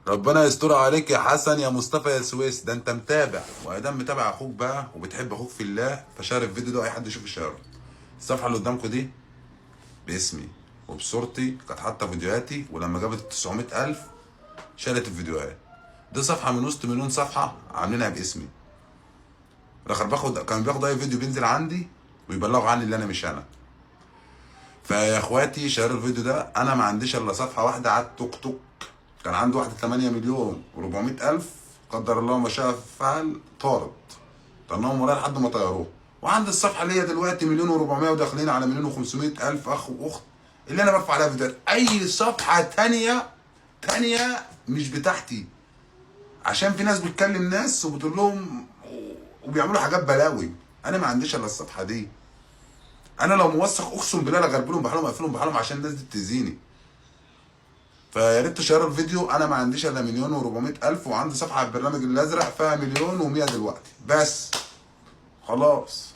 ربنا يستر عليك يا حسن يا مصطفى يا سويس، ده انت متابع، وادام متابع اخوك بقى وبتحب اخوك في الله فشار الفيديو ده، اي حد يشوف الشارع. الصفحة اللي قدامكم دي باسمي وبصورتي، كانت حاطه فيديوهاتي، ولما جابت 900,000 شالت الفيديوهات. دي صفحة من وسط مليون صفحة عاملينها باسمي. الاخر باخد، كانوا بياخدوا اي فيديو بينزل عندي ويبلغوا عني اللي انا مش انا. فيا اخواتي شيروا الفيديو ده، انا ما عنديش الا صفحة واحدة على التوك توك، كان عندي واحدة 8 مليون و400 الف، قدر الله ما شاء فعل، طارت طلناهم ورايا لحد ما طيروه. وعندي الصفحة اللي هي دلوقتي مليون و400 وداخلين على مليون و500 الف اخ واخت، اللي انا برفع عليها فيديوهات. اي صفحة تانية مش بتاعتي، عشان في ناس بتكلم ناس وبتقول لهم وبيعملوا حاجات بلاوي. انا ما عنديش الا الصفحة دي. انا لو موثق اقسم بالله لا غربلهم بحالهم اقفلهم بحالهم، عشان الناس دي بتاذيني. فيا ريت تشيروا الفيديو. انا ما عنديش الا مليون و400 الف، وعندي صفحة على البرنامج الازرق فيها مليون و100 دلوقتي بس، خلاص.